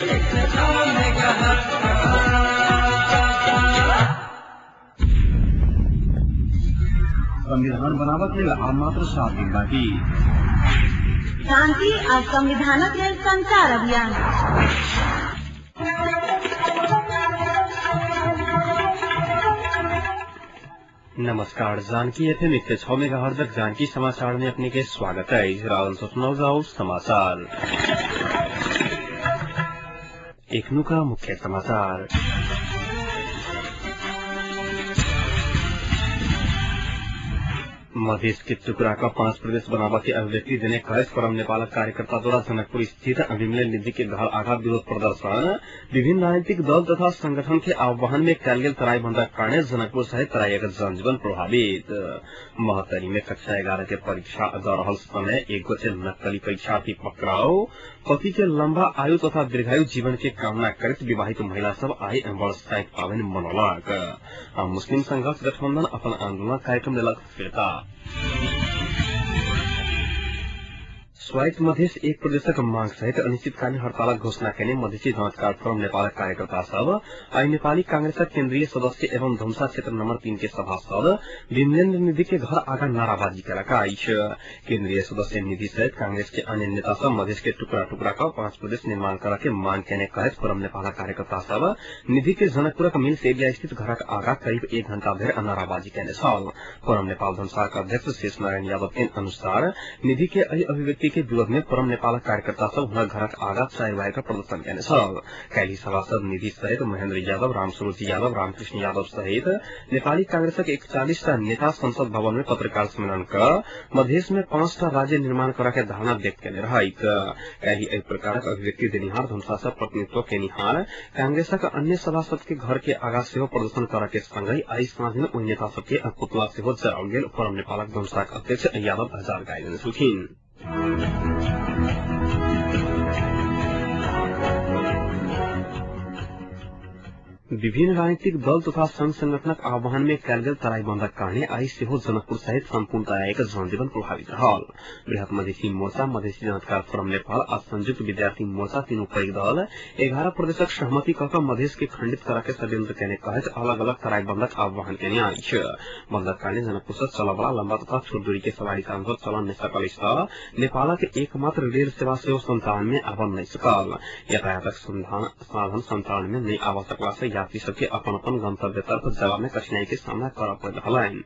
106 megahertz. संविधान बनावक लेल आब मात्र 7 दिन बाकी। शांति आ संविधानक लेल संचार अभियान। नमस्कार, जानकी एफएम 106 मेगाहर्ट्ज जानकी समाचार में अपने के स्वागत है। सुनाओ जाओ समाचार। एखनुका मुख्य समाचार। मधेश के टुकड़ा का 5 प्रदेश बनावा के अभिव्यक्ति देने कहैत फोरम नेपालक कार्यकर्ता द्वारा जनकपुर स्थित विमलेन्द्र निधि के घर आगा विरोध प्रदर्शन। विभिन्न राजनीतिक दल तथा संगठन के आह्वान में कयल गेल तराई बंदक कारणे जनकपुर सहित तराईक जनजीवन प्रभावित। महोत्तरी में कक्षा 11 के परीक्षा द रहल समय एक गोटे नक्कली परीक्षार्थी पकड़ाओ। पति के लम्बा आयु तथा दीर्घायु जीवन के कामना करैत विवाहित महिला सब आइ वर्षसाइत पाबनि मनौलक। मुस्लिम संघर्ष गठबंधन अपन आंदोलन कार्यक्रम लेलक फिर्ता। स्वायत्त मधेस एक प्रदेशक मांग सहित अनिश्चितकालीन हड़तालक घोषणा केने मधेसी जनअधिकार फोरम नेपालक कार्यकर्ता सब आइ नेपाली कांग्रेसक केन्द्रीय सदस्य एवं धनुषा क्षेत्र नम्बर 3 के सभासद विमलेन्द्र निधि के घर आगा नाराबाजी केलक अछि। केन्द्रीय सदस्य निधि सहित कांग्रेस के अन्य नेता सब मधेस के टुकड़ा टुकड़ा क 5 प्रदेश निर्माण करऽ के मांग केने कहैत फोरम नेपालक कार्यकर्ता सब निधि के जनकपुरक मिल्स एरिया स्थित घरक आगा करीब 1 घंटा धरि नाराबाजी केने छल। फोरम नेपाल धनुषाक अध्यक्ष शेष नारायण यादव के अनुसार निधि के एहि अभिव्यक्ति के विरोध में फोरम नेपालक कार्यकर्ता सब हुनक घरक आगा 4 वायर का प्रदर्शन केने छल। काल्हि सभासद निधि सहित महेन्द्र यादव, रामसरोज यादव, रामकृष्ण यादव सहित नेपाली कांग्रेसक 41टा नेता संसद भवन में पत्रकार सम्मेलन क मधेस में 5टा राज्य निर्माण करऽ के धारणा व्यक्त केने रहैत। काल्हि एहि प्रकारक अभिव्यक्ति देनिहार धनुषा सँ प्रतिनिधित्व केनिहार कांग्रेसक अन्य सभासद के घर के आगा सेहो प्रदर्शन करऽ के संगहि आइ साँझ में ओहि नेता सब के पुतला सेहो जराओल गेल फोरम नेपालक धनुषाक अध्यक्ष यादव जानकारी देने छलखिन। विभिन्न राजनीतिक दल तथा संघ संगठनक आह्वान में कयल गेल तराई बंदक कारणे आइ सेहो जनकपुर सहित सम्पूर्ण तराईक जनजीवन प्रभावित रहल। बृहत मधेसी मोर्चा, मधेसी जनअधिकार फोरम नेपाल आ संयुक्त विद्यार्थी मोर्चा तीनू पैघ दल 11 प्रदेशक सहमति क क मधेस के खण्डित करऽ के षड्यंत्र केने कहैत अलग अलग तराई बंदक आह्वान केने अछि। बंदक कारणे जनकपुर सँ चलयवला लम्बा तथा छोट दूरी के सवारी साधन चलन नहि सकल अछि त नेपालक एकमात्र रेल सेवा सेहो संचालन में आबऽ नहि सकल। यातायातक साधन संचालन में नहि आबऽ सकला से यात्री सबके अपन अपन गंतव्य तर्फ जयबा में कठिनाई के सामना करऽ पड़ि रहलनि।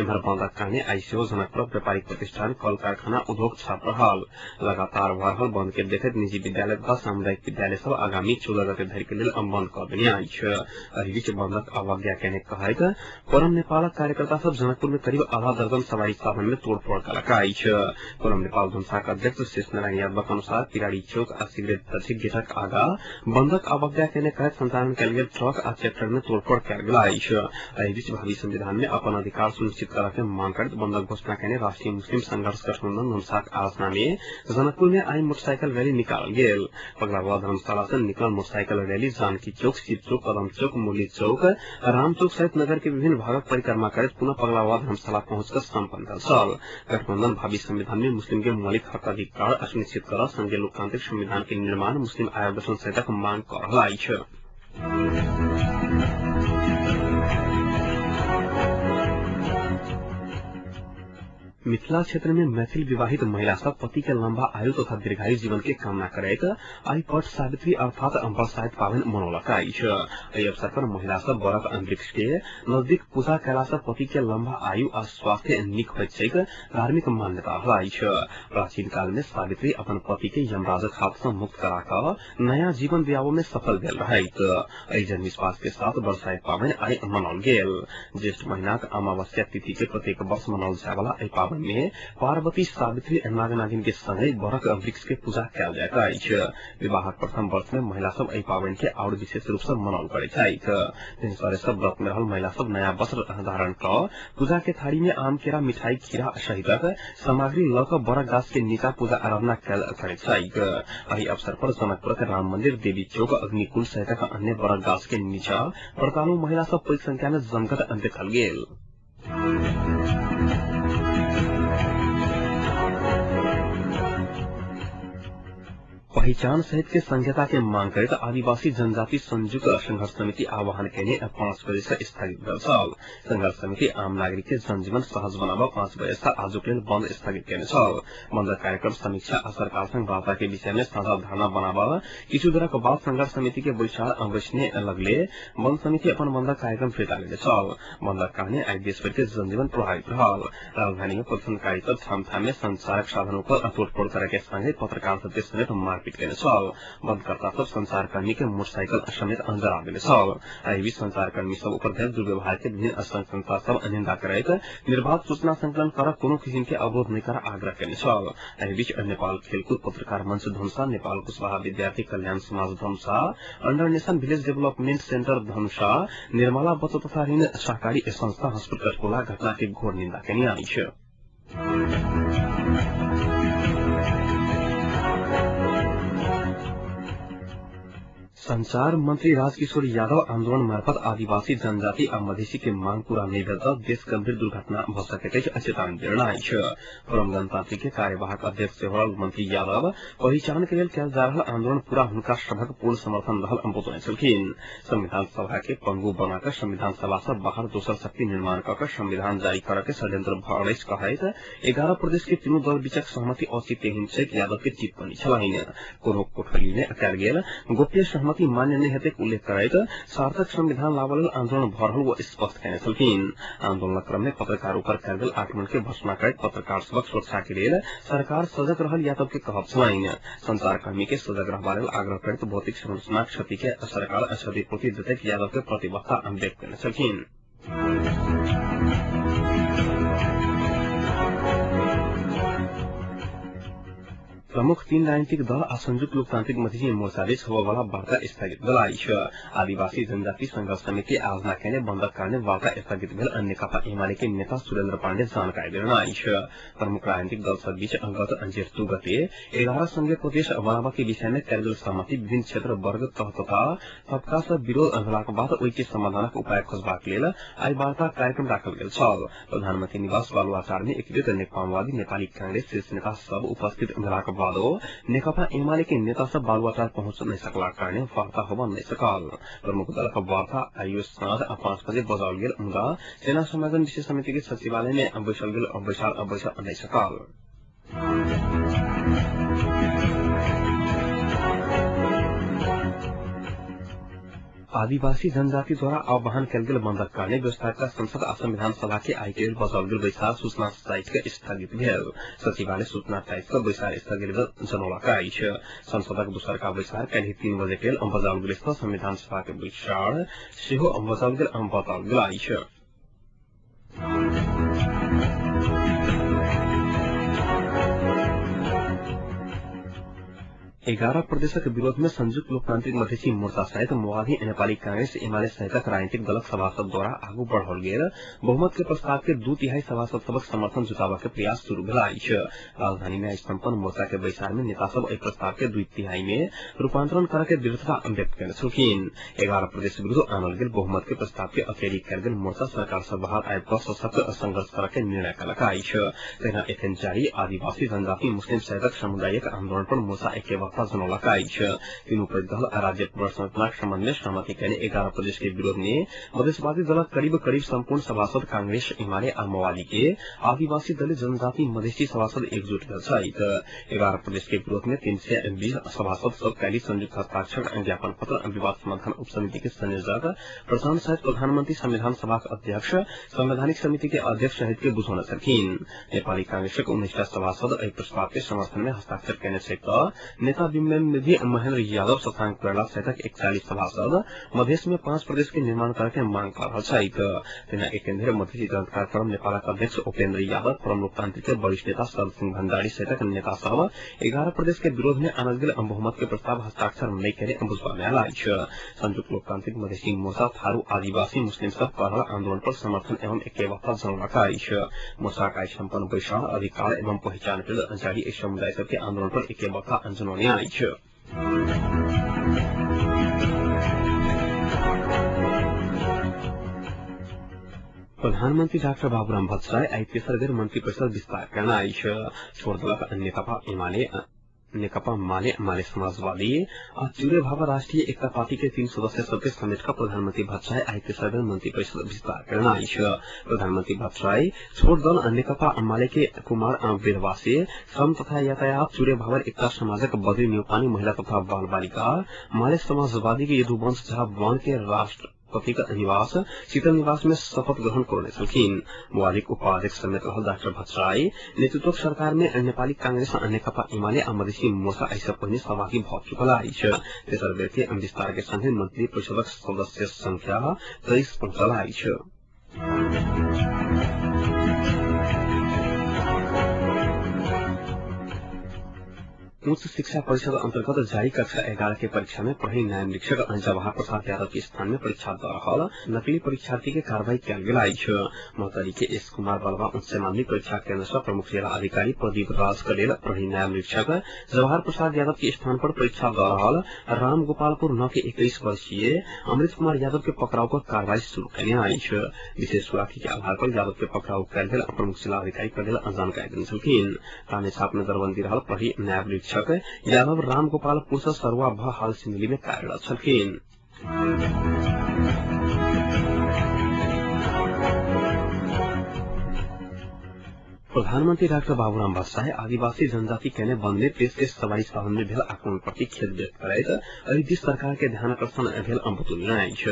एम्हर बंदक कारणे आइ सेहो जनकपुरक व्यापारिक प्रतिष्ठान, कल कारखाना, उद्योग ठप रहल। लगातार भऽ रहल बंद के देखैत निजी विद्यालय तथा सामुदायिक विद्यालय सब आगामी 14 गते धरि के लेल बंद कऽ देने अछि। एहि बीच बंदक अवज्ञा केने कहैत फोरम नेपालक कार्यकर्ता सब जनकपुर में करीब आधा दर्जन सवारी साधन में तोड़फोड़ केलक अछि। फोरम नेपाल धनुषाक अध्यक्ष शेष नारायण यादवक अनुसार पिराड़ी चौक आ सिगरेट दक्षिण गेटक आगा बंदक अवज्ञा केने कहैत संचालन कयल गेल ट्रक आ ट्रैक्टर में तोड़फोड़ कयल गेल अछि। एहि बीच भावी संविधान में अपन अधिकार सुनिश्चित करऽ के मांग करैत बंदक घोषणा केने राष्ट्रीय मुस्लिम संघर्ष गठबंधन धनुषाक आलोचना में जनकपुर में आइ मोटरसाइकिल रैली निकालल गेल। पगलाबाद धर्मशाला से निकलल मोटरसाइकिल रैली जानकी चौक, शिव चौक, कदम चौक, मुरली चौक, राम चौक सहित नगर के विभिन्न भागक परिक्रमा करैत पुनः पगलाबाद धर्मशाला पहुंच कर सम्पन्न भेल छल। गठबंधन भावी संविधान में मुस्लिम के मौलिक हक अधिकार सुनिश्चित करऽ संघीय लोकतांत्रिक संविधान के निर्माण, मुस्लिम आयोग गठन सहितक मांग कऽ रहल अछि। मिथिला क्षेत्र में मैथिल विवाहित महिला सब पति के लम्बा आयु तथा दीर्घायु जीवन के कामना करैत आइ पट सावित्री अर्थात बरसाइत पाबनि मनौलक अछि। एहि अवसर पर महिला सब बरक वृक्ष के नजदीक पूजा कयला सँ पति के लम्बा आयु आ स्वास्थ्य नीक होइत छैक धार्मिक मान्यता अछि। प्राचीन काल में सावित्री अपन पति के यमराजक हाथ सँ मुक्त करा कऽ नया जीवन दियाबऽ में सफल भेल रहैत। एहि जनविश्वास के साथ बरसाइत पाबनि आइ मनाओल गेल। ज्येष्ठ महीनाक अमावस्या तिथि के प्रत्येक वर्ष मनाओल जायवला एहि पाबनि में पार्वती, सावित्री आ नागनागिन के संगहि बरक वृक्ष के पूजा कयल जाइत अछि। विवाहक प्रथम वर्ष में महिला सब एहि पाबनि के आओर विशेष रूप सँ मनाओल करैत छथि। भिनसरे सब व्रत में रहल महिला सब नया वस्त्र धारण कऽ पूजा के थाली में आम, केरा, मिठाई, खीरा सहितक सामग्री लऽ कऽ बरक गाछ के नीचा पूजा आराधना कयल करैत छथि। एहि अवसर पर जनकपुरक राम मंदिर, देवी चौक, अग्निकुंड सहितक अन्य बरक गाछ के नीचा व्रतालु महिला सब पैघ संख्या में जमघट देखल गेल। पहिचान सहित के संहिता के मांग करैत आदिवासी जनजाति संयुक्त संघर्ष समिति आह्वान केने 5 बजे से स्थगित भेल छल। संघर्ष समिति आम नागरिक के जनजीवन सहज बनाब 5 बजे से आजुक लेल बंद स्थगित केने छल। बंद कार्यक्रम समीक्षा आ सरकार संग वार्ता के विषय में साझा धारणा बनाब किछु देरक बाद संघर्ष समिति के बैसार बैसने लगले बंद समिति अपन बंद कार्यक्रम फिर्ता लेने छल। बंदक कारणे आइ देशभर के जनजीवन प्रभावित रहल। राजधानी में प्रदर्शनकारी सब ठाम ठाम में संचारक साधनों पर तोड़फोड़ करे के संगे पत्रकार सबके समेत मारपीट केने छल। बंदकर्ता सब संचारकर्मी के मोटरसाइकिल समेत जरा देने छल। एहि बीच संचारकर्मी सब ऊपर भेल दुर्व्यवहार के विभिन्न संघ संस्था सब निंदा करैत निर्बाध सूचना संकलन कर कोनो किसिम के अवरोध नहि कर आग्रह केने छल। एहि बीच नेपाल खेलकूद पत्रकार मंच धनुषा, नेपाल कुशवाहा विद्यार्थी कल्याण समाज Dhanusha, under nation village development centre Dhanusha, Nirmala बचत तथा ऋण सहकारी संस्था हॉस्पिटल कटकोला घटना के घोर निंदा केने अछि। संचार मंत्री राजकिशोर यादव आन्दोलन मार्फत आदिवासी जनजाति आ मधेसी के मांग पूरा नहि भेल त देश गंभीर दुर्घटना भ सकैत अछि चेतावनी देने अछि। फोरम गणतांत्रिक के कार्यवाहक अध्यक्ष सेहो मंत्री यादव पहिचान के लेल कयल जा रहल आन्दोलन पूरा हुनका सभक पूर्ण समर्थन रहल बतौने छलखिन। संविधान सभा के पंगु बनाकर संविधान सभा से बाहर दोसर शक्ति निर्माण क के संविधान जारी करऽ के षड्यंत्र भ रहल अछि कहैत 11 प्रदेश के तीनू दल बीचक सहमति औचित्यहीन छै यादव के टिप्पणी छलनि। कोनो कोठली मे कयल गेल गोप्य सहमति मान्य नहि हेतैक उल्लेख करैत सार्थक संविधान लाबऽ लेल आन्दोलन भ रहल ओ स्पष्ट केने छलखिन। आन्दोलनक क्रम में पत्रकार ऊपर कयल गेल आक्रमण के भर्त्सना करैत पत्रकार सभक सुरक्षा के लेल सरकार सजग रहल यादव के कहब छलनि। संचारकर्मी के सजग रहबा लेल आग्रह करैत भौतिक संरचनाक क्षति के सरकार क्षतिपूर्ति देतैक यादव के प्रतिबद्धता व्यक्त केने छलखिन। प्रमुख 3 राजनीतिक दल आ संयुक्त लोकतांत्रिक मधेसी मोर्चा बीच होबयवला वार्ता स्थगित भेल अछि। आदिवासी जनजाति संघर्ष समिति आयोजना केने बंदक कारणे वार्ता स्थगित भेल नेकपा एमाले के नेता सुरेन्द्र पाण्डे जानकारी देने अछि। प्रमुख राजनीतिक दल सब बीच गत जेठ 2 गते 11 संघीय प्रदेश बनाबऽ के विषय में कयल गेल सहमति विभिन्न क्षेत्र वर्ग तह तथा तबका सँ विरोध भेलाक बाद ओहि के समाधानक उपाय खोजबाक लेल आइ वार्ता कार्यक्रम राखल गेल छल। प्रधानमंत्री निवास बालुवाचार में एकीकृत माओवादी नेपाली कांग्रेस शीर्ष नेता सब उपस्थित भेलाक बाद नेकपा एमाले के नेता सब बालुवाटार पहुंच नहीं सकला कारणे वार्ता होब नहीं सकल। प्रमुख दलक वार्ता आइयो साँझ 5 बजे बजाओल गेल मुदा सेना समायोजन विशेष समिति के सचिवालय में बैसल गेल बैसार बैसल नहीं सकल। आदिवासी जनजाति द्वारा आह्वान कयल गेल बंदक कारणे व्यवस्थापिका संसद आ संविधान सभा के आइ के लेल बजाओल गेल बैसार सूचना साइट के स्थगित भेल। सचिवालय सूचना साइट के बैसार स्थगित भेल जनौलक अछि। संसदक दोसरका बैसार काल्हि 3 बजे के लेल बजाओल गेल अछि। संविधान सभा के बैसार सेहो बजाओल गेल बताओल गेल अछि। 11 प्रदेशक विरोध में संयुक्त लोकतांत्रिक मधेसी मोर्चा सहित माओवादी नेपाली कांग्रेस एमाले सहितक राजनीतिक दलक सभासद द्वारा आगू बढ़ाओल गेल बहुमत के प्रस्ताव के 2/3 सभासद सभक समर्थन जुटाबऽ के प्रयास शुरू भेल अछि। राजधानी में सम्पन्न मोर्चा के बैसार में नेता सब एहि प्रस्ताव के 2/3 में रूपांतरण करऽ के दृढ़ता व्यक्त केने छलखिन। 11 प्रदेश विरूद्ध आनल गेल बहुमत के प्रस्ताव के अकेली कयल गेल मोर्चा सरकार से बाहर आबि कऽ सशक्त संघर्ष करऽ के निर्णय कयलक अछि। तहिना एखन जारी आदिवासी जनजाति मुस्लिम सहितक समुदायक आन्दोलन पर मोर्चा एकेबद्ध जनौलक अछि। तीनू पैघ दल राज्य पुनर्संरचनाक संबंध में सहमति केने 11 प्रदेश के विरोध में मधेसवादी दलक करीब करीब संपूर्ण सभासद कांग्रेस एमाले आ माओवादी के आदिवासी दलित जनजाति मधेसी सभासद एकजुट भेल छथि। 11 प्रदेश के विरोध में 320 सभासद सब काल्हि संयुक्त हस्ताक्षर ज्ञापन पत्र विवाद समाधान उपसमिति के संयोजक प्रचण्ड सहित प्रधानमंत्री संविधान सभाक अध्यक्ष संवैधानिक समिति के अध्यक्ष सहित के बुझौने छलखिन। नेपाली कांग्रेसक 19 सभासद एहि प्रस्ताव के समर्थन में हस्ताक्षर केने छथि त नेता बिम्बनिधि महेन्द्र यादव शशांक कोइराला सहितक 41 सभासद मधेस में 5 प्रदेश के निर्माण करे के मांग कर रहल छथि। तहिना एखन मधेसी जनता फोरम नेपालक अध्यक्ष उपेन्द्र यादव फोरम लोकतांत्रिक के वरिष्ठ नेता शरद सिंह भण्डारी सहितक नेता सब 11 प्रदेश के विरोध में आनल गेल बहुमत के प्रस्ताव हस्ताक्षर नहि केने बुझबा में आयल अछि। संयुक्त लोकतांत्रिक मधेसी मोर्चा थारू आदिवासी मुस्लिम सब कर रहल आन्दोलन पर समर्थन एवं एकबद्धता जनौलक अछि। मोर्चाक आइ सम्पन्न बैसार अधिकार एवं पहिचान के लेल जारी एहि समुदाय सबके आन्दोलन पर एकबद्धता जनौने अछि। प्रधानमन्त्री डाक्टर बाबुराम भट्टराई आइ तेसर बेर मन्त्री परिषद विस्तार करना अछि। छोड़ दलक नेकपा एमाले नेकपा माले, माले समाजवादी आ चुरे भावा राष्ट्रिय एकता पार्टी के 3 सदस्य सबके समेत का प्रधानमन्त्री भट्टराई आइ तेसर बेर मन्त्री परिषद विस्तार करना अछि। प्रधानमन्त्री भट्टराई छोट दल नेकपा माले के कुमार वेदवासी, श्रम तथा यातायात, चुरे भावर एकता समाजक बद्री न्यौपानी, महिला तथा बाल बालिका, माले समाजवादी के यदुवंश झा वन के राष्ट्रपति का निवास शीतल निवास में शपथ ग्रहण करने छलखिन। वालिक उपाध्यक्ष समेत रहल डाक्टर भट्टराई नेतृत्व सरकार में नेपाली कांग्रेस, नेकपा एमाले आ मधेसी मोर्चा एहि पहिने सहभागी भ चुकल अछि। तेसर बेर के विस्तार के संगे मंत्री परिषदक सदस्य संख्या 23 पहुंचल अछि। उच्च शिक्षा परिषद अंतर्गत जारी कक्षा 11 के परीक्षा में प्रहरी न्याय निरीक्षक जवाहर प्रसाद यादव के स्थान में परीक्षा द रहल नकली परीक्षार्थी के कार्रवाई कयल गेल अछि। महोत्तरी के एस कुमार बलवा उच्च माध्यमिक परीक्षा केन्द्र से प्रमुख जिला अधिकारी प्रदीप राज के लेल प्रहरी न्याय निरीक्षक जवाहर प्रसाद यादव के स्थान पर परीक्षा द रहल राम गोपालपुर 9 के 21 वर्षीय अमृत कुमार यादव के पकड़ाव कर कार्रवाई शुरू कयने अछि। विशेष सुराखी के आधार पर यादव के पकड़ाव कयल गेल प्रमुख जिला अधिकारी के लेल जानकारी देने छलखिन। तानेछाप नजरबंदी रहल प्रहरी न्याय निरीक्षक यादव राम गोपालपुर से सरुआ भ हाल सिंधुली में कार्यरत छलखिन। प्रधानमन्त्री डाक्टर बाबूराम भट्टराई आदिवासी जनजाति केने वन में प्रेस के सवारी साधन में भेल आक्रमण प्रति खेद व्यक्त करैत एहि दिस सरकार के ध्यानाकर्षण भेल बतौने अछि।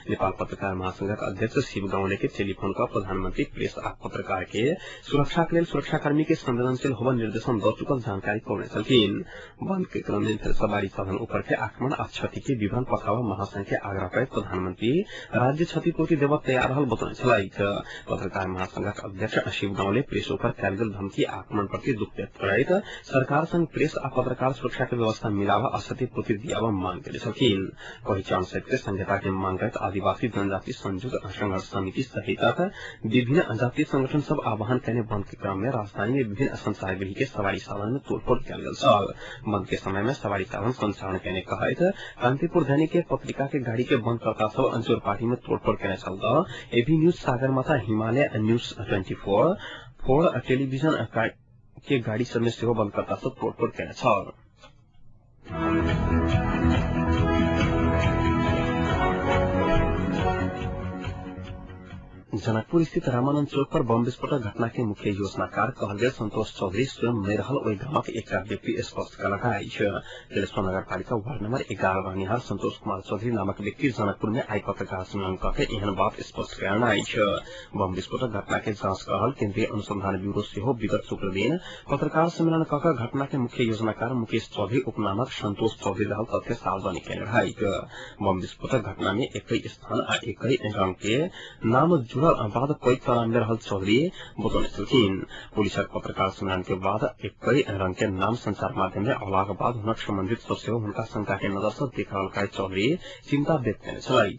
नेपाल पत्रकार महासंघक अध्यक्ष शिव गाउँले के टेलीफोन क प्रधानमन्त्री प्रेस आ पत्रकार के सुरक्षा के लेल सुरक्षाकर्मी के संवेदनशील होबय निर्देशन द चुकल जानकारी करौने छलखिन। बंद के क्रम में भेल सवारी साधन ऊपर के आक्रमण आ क्षति के विवरण पठाब महासंघ के आग्रह करैत प्रधानमन्त्री राज्य क्षतिपूर्ति देब तैयार रहल बतौने छलथि। पत्रकार महासंघक अध्यक्ष शिव गाउँले प्रेस ऊपर कयल गेल धमकी आक्रमण प्रति दुख व्यक्त करैत सरकार संग प्रेस आ पत्रकार सुरक्षा के व्यवस्था मिलावा आ क्षतिपूर्ति दियावा मांग केने छलखिन। पहिचान सहित के संहिता के मांग करैत आदिवासी जनजाति संयुक्त संघर्ष समिति सहितक विभिन्न जातीय संगठन सब आह्वान केने बंद के क्रम में राजधानी में विभिन्न संचार गृह के सवारी साधन में तोड़फोड़ कयल गेल छल। बंद के समय में सवारी साधन संचालन केने कहैत कांतिपुर दैनिक के पत्रिका के गाड़ी के बंदकर्ता सब अंचोरपाटी में तोड़फोड़ केने छल। AB news, Sagarmatha, Himalaya news 24 television के गाड़ी सब में सेहो बंदकर्ता सब तोड़फोड़ केने छल। जनकपुर स्थित रामानंद चौक पर बम विस्फोटक घटना के मुख्य योजनाकार कहल गेल संतोष चौधरी स्वयं नहि रहल ओहि गामक एकटा व्यक्ति स्पष्ट कयलक अछि। तिलेश्वर नगरपालिका वार्ड नंबर 11 रहनिहार संतोष कुमार चौधरी नामक व्यक्ति जनकपुर में आइ पत्रकार सम्मेलन क के एहन बात स्पष्ट कयलनि अछि। बम विस्फोटक घटना के जांच कहल केन्द्रीय अनुसंधान ब्यूरो सेहो विगत शुक्र दिन पत्रकार सम्मेलन क के घटना के मुख्य योजनाकार मुकेश चौधरी उपनामक संतोष चौधरी रहल तथ्य सार्वजनिक कयने रहैक। बम विस्फोटक घटना में एकहि स्थान आ एकहि रंग के नाम जुड़ल बाद पैघ तलाम में रहल चौधरी बतौने छलखिन। पुलिसक पत्रकार सम्मेलन के बाद एकहि रंग के नाम संचार माध्यम में अयलाक बाद हुनक संबंधित सब सेहो हुनका शंका के नजर सँ देख रहल कहैत चौधरी चिंता व्यक्त कयने छलथि।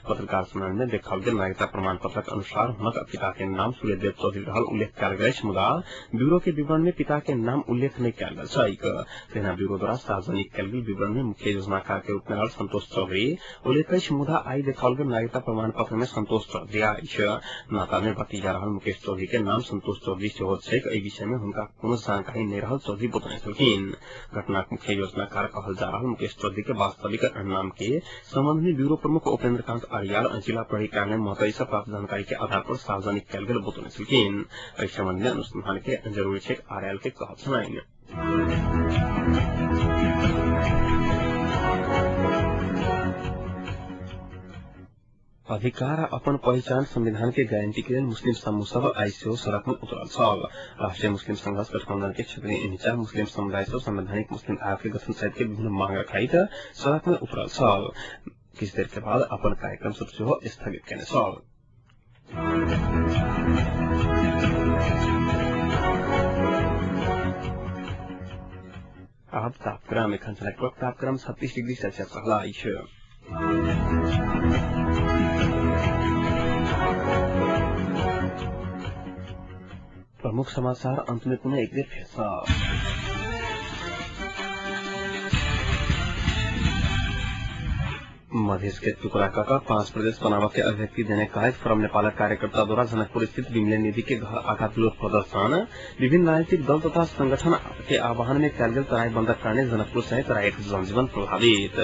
पत्रकार सम्मेलन में देखाओल गेल नागरिकता प्रमाण पत्रक अनुसार हुनक पिता के नाम सूर्यदेव चौधरी रहल उल्लेख कयल गेल अछि, मुदा ब्यूरो के विवरण में पिता के नाम उल्लेख नहि कयल गेल छैक। तहिना ब्यूरो द्वारा सार्वजनिक कयल गेल विवरण में मुख्य योजनाकार के रूप में रहल संतोष चौधरी उल्लेख अछि, मुदा आइ देखाओल गेल नागरिकता प्रमाण पत्र में संतोष चौधरी अछि। नाता में भतीजा रहल मुकेश चौधरी के नाम संतोष चौधरी सेहो छैक। एहि विषय में हुनका कोनो जानकारी नहि रहल चौधरी बतौने छलखिन। घटनाक मुख्य योजनाकार कहल जा रहल मुकेश चौधरी के वास्तविक नाम के संबंध में ब्यूरो प्रमुख उपेन्द्र कांत अर्याल जिला प्रहरी कार्यालय महोत्तरी से प्राप्त जानकारी के आधार पर सार्वजनिक कयल गेल बतौने छलखिन। एहि संबंध में अनुसंधान के जरूरी छैक आरएल के कहब छलनि। अधिकार आ अपन पहिचान संविधान के गारंटी के लेल मुस्लिम समूह सब आइ सेहो सड़क में उतरल छल। राष्ट्रीय मुस्लिम संघर्ष गठबंधन के क्षेत्रीय निचा मुस्लिम समुदाय सब संवैधानिक मुस्लिम आयोग के गठन सहित के विभिन्न मांग रखैत सड़क में उतरल छल। किछु देर के बाद अपन कार्यक्रम सब सेहो स्थगित केने छल। आब तापक्रम एखन जनकपुरक तापक्रम 36 डिग्री सेल्सियस रहल अछि। प्रमुख समाचार अंत में पुनः एक बेर फेर सँ। मधेश के टुकड़ा कऽ 5 प्रदेश बनाबऽ के अभिव्यक्ति देने कहैत फोरम नेपालक कार्यकर्ता द्वारा जनकपुर स्थित विमले निधि के घर आगा विरोध प्रदर्शन। विभिन्न राजनीतिक दल तथा संगठन के आह्वान में कयल गेल तराई बंदक कारणे जनकपुर सहित तराईक जनजीवन प्रभावित।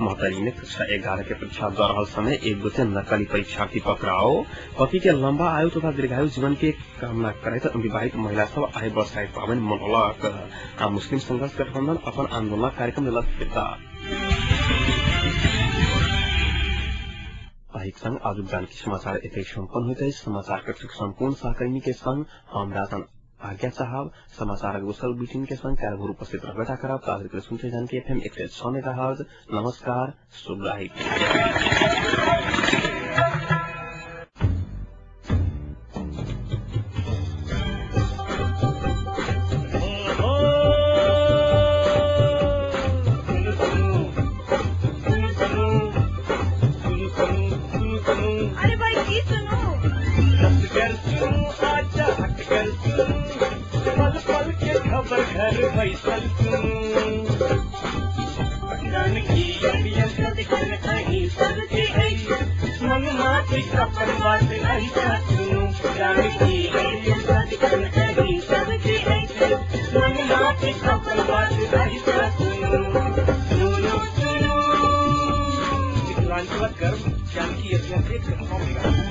महोत्तरी में कक्षा 11 के परीक्षा दऽ रहल समय एक गोटे नकली परीक्षार्थी पकड़ाओ। पति के लम्बा आयु तथा दीर्घायु जीवन के कामना करैत विवाहित महिला सब आइ बरसाइत पाबनि मनौलक। आ मुस्लिम संघर्ष गठबंधन अपन आंदोलन कार्यक्रम लेलक फिर्ता। एहिक संग आजुक जानकी समाचार एतै सम्पन्न होइत अछि। समाचार कक्षक सम्पूर्ण सहकर्मी के संग हम राजन आज्ञा चाहब। समाचारक दोसर बुलेटिन के संग काल्हि भोर उपस्थित रहबे करब। ताधरि सुनते जानकी एफएम 106 मेगाहर्ज। नमस्कार, शुभ रात्रि। अरे भाई की सुनू, पल पल के खबर घर बैसल जानकी मन माटी अपन बात ऐसा सुनू। जानकी मन माटी अपन बात ऐसा सुनू। सुनो सुनो, मिथिलांचलक गर्व जानकी एफएम 106 मेगाहर्ज।